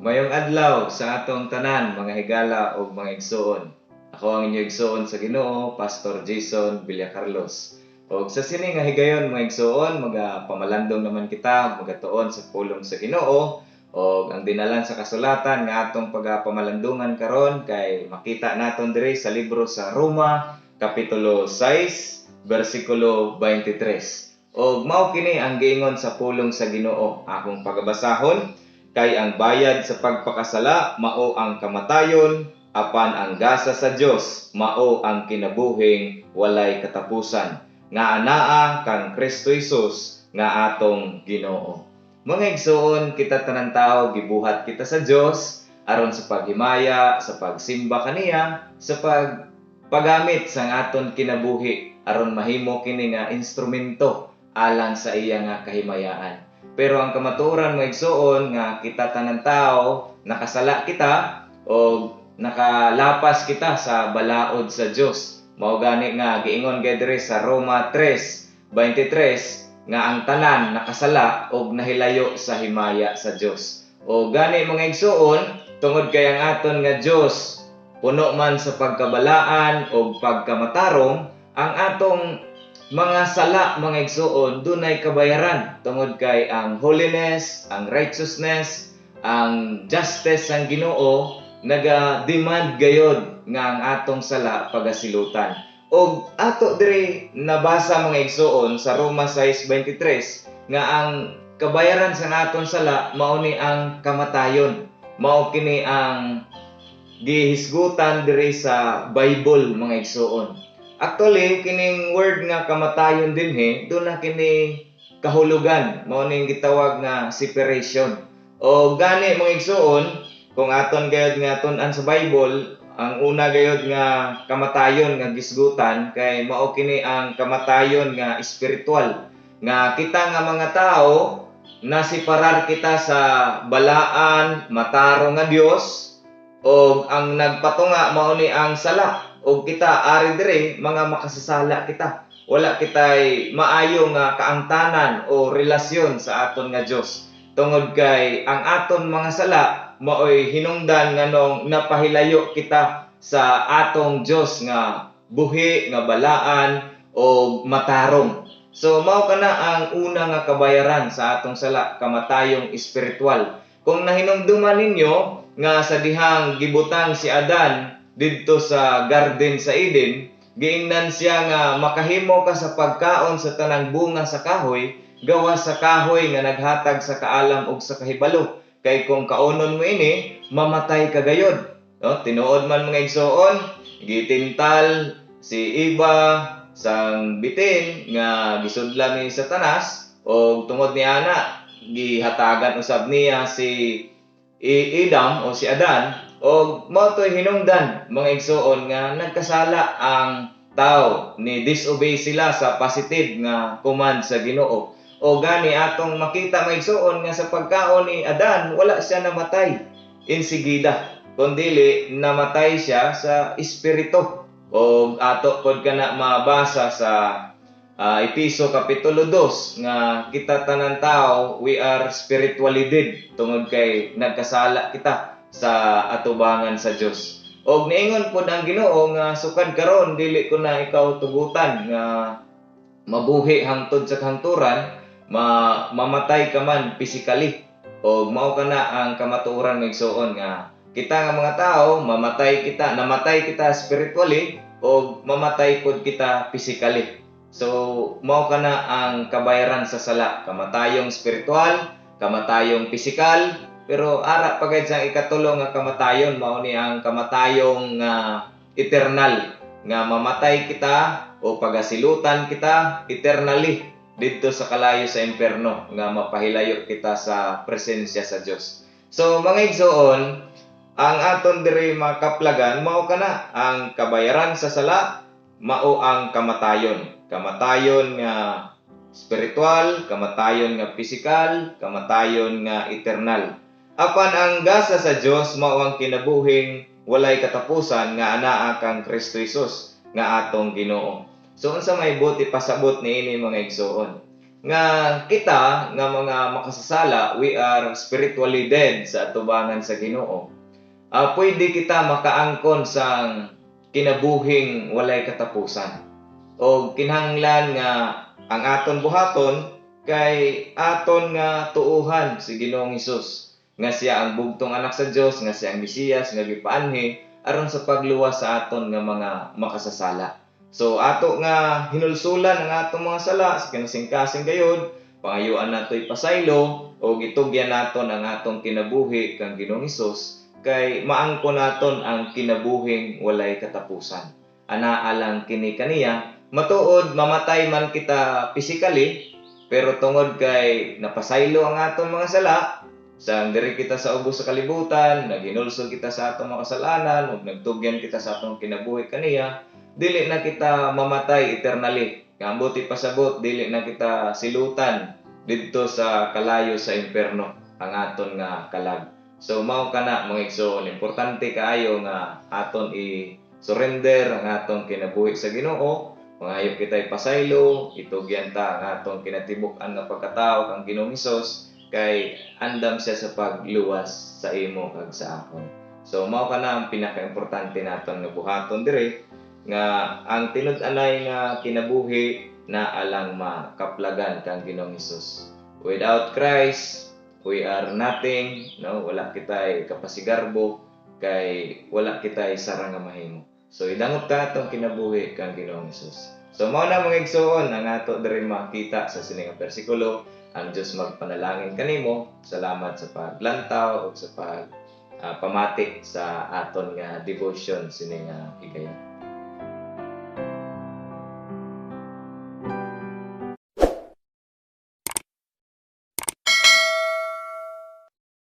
Maayong adlaw sa atong tanan, mga higala ug mga igsuon. Ako ang inyong igsuon sa Ginoo, Pastor Jason Villacarlos. Og sa sini nga higayon, mga igsuon, magapamalandong naman kita, magatuon sa pulong sa Ginoo. Og ang dinalan sa kasulatan nga atong pagapamalandungan karon kay makita naton diri sa libro sa Roma, kapitulo 6, bersikulo 23. Og mao kini ang giingon sa pulong sa Ginoo. Akong pagabasahon: "Kay ang bayad sa pagpakasala mao ang kamatayon, apan ang gasa sa Dios mao ang kinabuhing walay katapusan nga anaa kang Kristo Jesus nga atong Ginoo." Mga igsuon, kita tanan tao gibuhat kita sa Dios aron sa paghimaya, sa pagsimba kaniya, sa pagpagamit sa aton kinabuhi aron mahimo kini nga instrumento alang sa iya nga kahimayaan. Pero ang kamatuoran, mga igsuon, nga kita tanan tao nakasala kita o nakalapas kita sa balaod sa Dios. Mao gani nga giingon gay diri sa Roma 3:23 nga ang tanan nakasala og nahilayo sa himaya sa Dios. O gani, mga igsuon, tungod kay ang aton nga Dios puno man sa pagkabalaan o pagkamatarong, ang atong mga sala, mga igsuon, dunay kabayaran tungod kay ang holiness, ang righteousness, ang justice ang Ginoo naga-demand gayod nga ang atong sala pagasilutan. Og ato diri nabasa, mga igsuon, sa Roma 6:23 nga ang kabayaran sa aton sala mao ni ang kamatayon. Mao kini ang gihisgutan diri sa Bible, mga igsuon. Actually, kining word nga kamatayon dinhi, duna kini kahulugan, mao ning gitawag nga separation. O gani, mga igsuon, kung aton gayod nga tun-an sa Bible, ang una gayod nga kamatayon nga gisgutan kay mao kini ang kamatayon nga espiritual, nga kita nga mga tao nasiparar kita sa balaan, matarong nga Dios, og ang nagpatunga mao ni ang sala, og kita ari diri mga makasasala kita. Wala kitay maayo nga kaangtanan o relasyon sa aton nga Dios tungod kay ang aton mga sala maoy hinungdan nganong napahilayo kita sa atong Dios nga buhi, nga balaan o matarong. So mao kana ang una nga kabayaran sa atong sala, kamatayong espiritual. Kung nahinumduman ninyo nga sa dihang gibutang si Adan didto sa garden sa Eden, giingnan siya nga makahimo ka sa pagkaon sa tanang bunga sa kahoy, gawas sa kahoy nga naghatag sa kaalam ug sa kahibalo. Kay kung kaonon mo ini, mamatay ka gayod. No? Tinuod man, mga igsoon, gitintal si Eva sang bitin nga gisudlan ni Satanas, og tungod ni ana gihatagan usab niya si Adam o si Adan, og mao to'y hinungdan, mga igsuon, nga nagkasala ang tao, ni disobey sila sa positive nga command sa Ginoo. O gani atong makita, mga igsuon, nga sa pagkaon ni Adan wala siya namatay insigida, kundili namatay siya sa espiritu. O ato pod kana mabasa sa Episo kapitulo 2 nga kita tanan tao, we are spiritually dead tungod kay nagkasala kita sa atubangan sa Dios. Og niingon pod ang Ginoo nga sukad karon dili ko na ikaw tugutan nga mabuhi hangtod sa kahangturan, mamatay ka man physically. Og mao kana ang kamatuoran, mga igsuon, nga kita nga mga tao mamatay kita, namatay kita spiritually og mamatay pod kita physically. So mao kana ang kabayaran sa sala, kamatayong spiritual, kamatayong pisikal, pero ara pa gayud sa ikatulo nga kamatayon, mao ni ang kamatayong eternal, nga mamatay kita o pagasilutan kita eternally didto sa kalayo sa impierno, nga mapahilayo kita sa presensya sa Dios. So mga igsoon, ang aton diri makaplagan mao kana ang kabayaran sa sala mao ang kamatayon. Kamatayon nga spiritual, kamatayon nga pisikal, kamatayon nga eternal. Apan ang gasa sa Dios mao ang kinabuhing walay katapusan nga anaa kang Kristo Jesus nga atong Ginoo. So unsa may buot ipasabot niini, mga igsoon? Nga kita nga mga makasasala, we are spiritually dead sa atubangan sa Ginoo. Pwede kita makaangkon sang kinabuhing walay katapusan. O kinahanglan nga ang aton buhaton kay aton nga tuuhan si Ginoong Hesus nga siya ang bugtong anak sa Dios, nga siya ang Mesiyas nga gipaanhi aron sa pagluwas sa aton nga mga makasasala. So ato nga hinulsulan ang atong mga sala sa kinasingkasing gayod, pangayuan nato ipasaylo o gitugyan naton ang atong kinabuhi kang Ginoong Hesus kay maangko naton ang kinabuhing walay katapusan. Anaa lang kini kaniya. Matuod mamatay man kita physically, pero tungod kay napasaylo ang atong mga sala, sang diri kita sa ubos sa kalibutan, naghinulsol kita sa atong mga kasalanan ug nagtugyan kita sa atong kinabuhi kaniya, dili na kita mamatay eternally. Ambot ipasabot, dili na kita silutan didto sa kalayo sa impierno ang aton nga kalag. So mao kana, mga igsoon, importante kaayo nga aton i-surrender ang atong kinabuhi sa Ginoo. Mangayo kita ipasaylo, itugyan ta ang atong kinatibuk-an nga pagkatao kang Ginoong Hesus kay andam siya sa pagluwas sa imo kag sa akon. So mao kana ang pinakaimportante naton nga buhaton diri, nga ang tinud-anay nga kinabuhi na alang makaplagan kang Ginoong Hesus. Without Christ, we are nothing, no? Wala kitay kapasigarbo kay wala kitay sara nga mahimo. So idangop ta atong kinabuhi kang Ginoong Hesus. So mao na, mga igsoon, ang ato diri makita sa sini nga bersikulo. Ang Dios magpanalangin kanimo. Salamat sa paglantaw ug sa pag pamati sa aton nga devotion sini nga higayon.